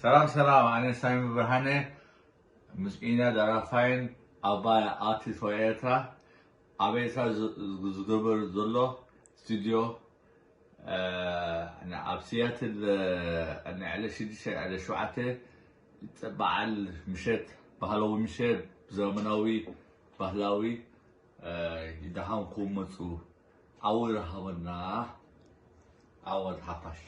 ሰላም ሰላም፣ ኣነ ሳሚ ብርሃነ ምስ ኢና ደራፋይን ኣባይ ኣርቲስት ኤርትራ ኣብ ኤርትራ ዝ- ዝገብር ዘሎ ስቱድዮ፣ እ፣ ኣብ ሲያትል፣ እ፣ ንዕለ ሽዱሽተ ዕለ ሸውዓተ በዓል ምሸት፣ ባህላዊ ምሸት፣ ዘመናዊ ባህላዊ፣ እ፣ ይደሃንኩም መፁ። ዓወት ይረሃበና። ዓወት ሓፋሽ።